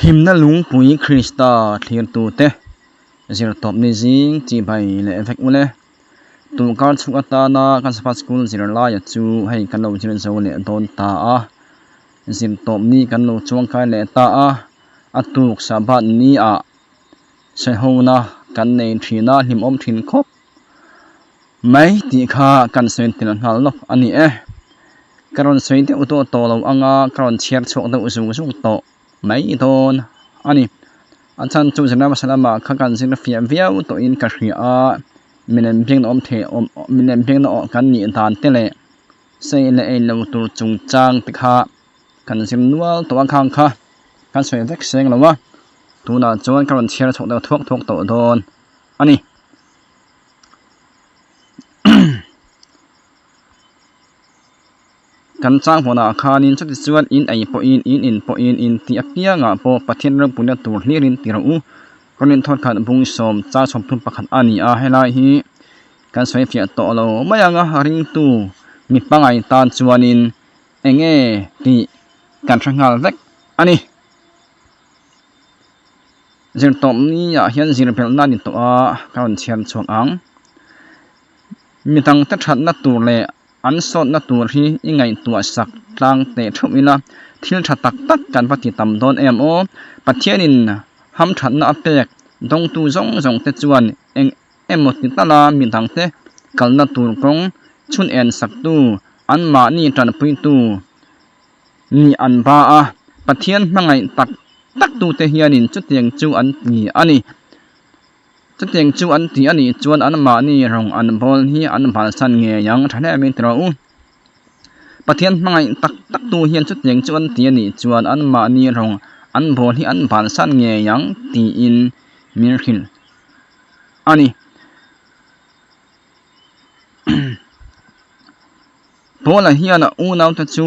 Himna lungpui Krista thlirtute zirtawpni zing chibai leh vek ule. Tunkar chhung atana kan Sabbath School zirlaia chu hei kan lo zir zo leh dawn ta a, zirtawpni kan lo chuangkai leh ta a, a tuk Sabbath ni ah sehona kan nei thin a, hlimawm thin khawp mai tih kha kan sawi tel nghal lawk a ni e. Ka rawn sawi deuh deuh tawh lo ang a, ka rawn chhiar chhuak deuh zung zung tawh mai dawn a ni. A chhan chu zirna hmasa lamah kha kan zir fiah viau tawhin ka hria a, milem biakna awm thei awm milem biakna kan nih dan te leh sei leh ei lo tur chungchang te kha kan zir nual tawh a khang kha kan sawi vek seng lo a, tunah chuan ka rawn chhiar chhuak deuh thuak thuak tawh dawn a ni. Kan chang hmunah khanin chuti chuan in ei pawhin in in pawhin in tih apiangah pawh Pathian ropuina tur hlirin ti rawh u. Korinth thawnkhat bung sawm char sawmthum pakhat a ni a, helai hi kan sawi fiah tawh lo mai ang a, ringtu mi pangai tan chuanin eng nge tih kan hre nghal vek a ni. Zirtawpni ah hian zir belhna a ni tawh a, ka rawn chhiar chhuak ang. Mi dangte thatna tur leh an sawtna tur hi i ngaihtuah sak tlang teh theuh ila, thil tha tak tak kan va ti tam dawn em aw. Pathianin hamthatna a pek dawngtu zawng zawng te chuan eng emaw ti tala mi dangte kalna tur kawng chhun en saktu anmahni tanpuitu ni an ba a, Pathian hmangaih tak tak tute hianin chutiang chu an ti a ni. Chutiang chu an ti a nih chuan anmahni rawng an bawl hi an balsan ngei ang tha hle mai tiraw u. Pathian hmangaih tak tak tu hian chutiang chu an ti a nih chuan anmahni rawng an bawl hi an balsan ngei ang tiin min hrilh a ni. Paula hian a unaute chu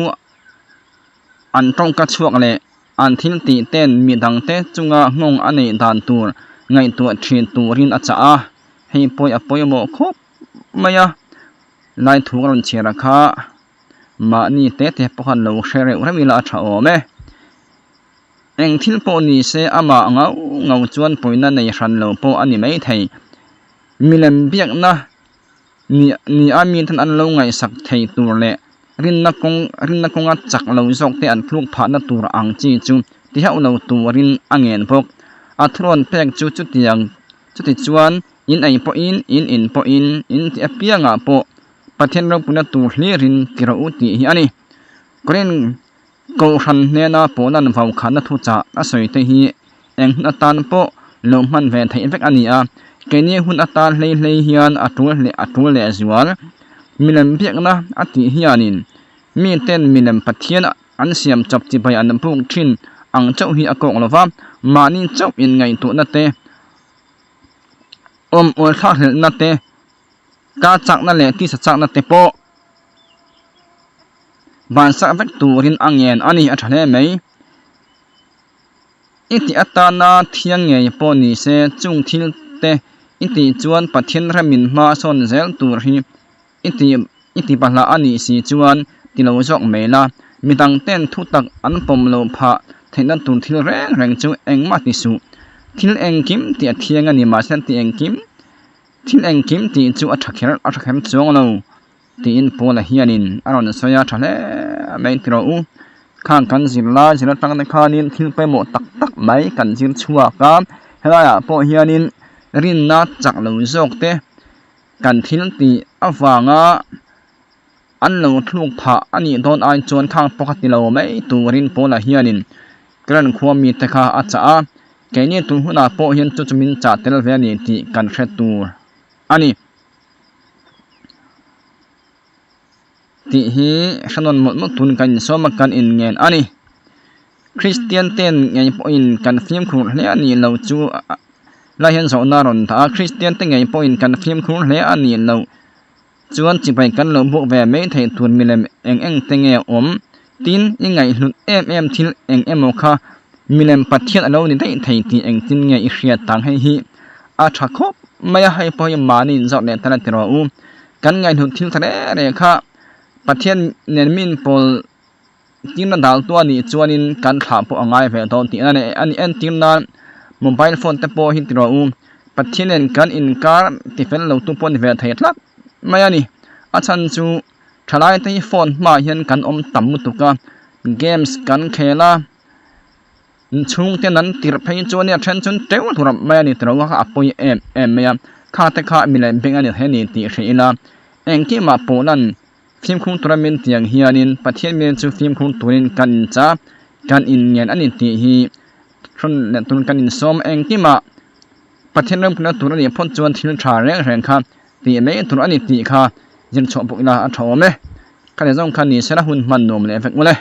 an tawngka chhuak leh an thil tih ten mi dangte chunga nghawng a neih dan tur ngaihtuah thin turin a chah a, hei pawh a pawimawh khawp mai a, lai thu ka rawn chhiar a kha mahni te te pawh khan lo hre reuh reuh ila a tha awm e. Eng thil pawh ni se amah ngau ngau chuan pawina nei hran lo pawh a ni maithei. Milem biakna Ni ni a miten an lo ngaihsak thei tur leh rinna kawng rinna kawnga chak lo zawk te an thluk phahna tur ang chi chu ti hauh lo turin a ngen bawk. A thurawn pek chu chutiang chuti chuan in ei pawhin in in pawhin in ti apiangah pawh Pathian ropuina tur hlirin ti rawh u tih hi a ni. Korin Kohhran hnena pawhlan vaukhahna thuchah a sawi te hi eng hun atan pawh lo hman ve theih vek a ni a, keini hun atan hlei hlei hian a tul leh a tul leh zual. Milem biakna a tih hianin miten milem Pathian an siam chawp chibai an buk thin ang chauh hi a kawk lo va, mahni chauh inngaihtuahna te, awm awl thlakhlelhna te, ka chakna leh tisa chakna te pawh Vansak vek turin a ngen a ni a tha hle mai. I tih atana thiang ngei pawh ni se chung thil te i tih chuan Pathian remin hma sawn zel tur hi i tih i ti pahlah a nih si chuan ti lo zawk mai la. Midang ten thu tak an pawm lo phah theihna tur thil reng reng chu engmah ti suh. Thil engkim tih a thiang a ni mahse ti engkim thil engkim tih chu a tha kher a tha kher chuang lo. Tiin Paula hianin a rawn sawi a, tha hle mai ti rawh u. Khang kan zir lai zir atang te khanin thil pawimawh tak tak mai kan zir chhuak a, helaiah pawh hianin rinna chak lo zawk te kan thil tih avanga an lo thluk phah a nih dawn ai chuan khang pawh kha ti lo mai turin Paula hianin Karen khua mite kha a chah a, keini tun hunah pawh hian chu chu min chah tel ve a ni tih kan hre tur a ni. Tih hi hre nawn mawlh mawlh tun kan insawm a kan inngen a ni. Kristian ten ngei pawhin kan fimkhur hle a nih loh chu lai hian zawhna a rawn dah a, Kristian te ngei pawhin kan fimkhur hle a nih loh chuan chibai kan lo buk ve mai theih tur milem eng eng te nge awm? Tin, i ngaihhlut em em thil eng emaw kha milem Pathian a lo ni daih thei tih engtin nge i hriat tang hei hi a tha khawp mai a, hei pawh hi mahni inzawrh leh tan a ti rawh u. Kan ngaihhlut thil tha reng reng kha Pathian nen min pawl. Tirna daltu a nih chuanin kan thlah pawh a ngai ve dawn tih a ni. A nih entir nan mobile phone te pawh hi ti rawh u, Pathian nen kan inkar tifel lo tu pawh a ni ve thei tlat mai a ni. A chhan chu thalai te hi phone hmaah hian kan awm tam lutuk a, games kan khel a, chhungten an tirh phei chuan a then chuan teuh tur mai a ni tiro a a pawi em em mai a, kha te kha milem beng a ni thei a ni tih hrih ila engkimah pawh lan Fimkhur tura min tiang hianin Pathian min chu fimkhur turin kan incha, kan inngen a ni tih hi hrawn leh turin kan insawm. Engkimah Pathian remkhawmna tur a nih phawt chuan thil tha reng reng kha tih mai tur a ni tih kha zir chhuah bawk ila a tha awm e. Kha leh zawng kha ni sela hun hman nuam leh vek ule.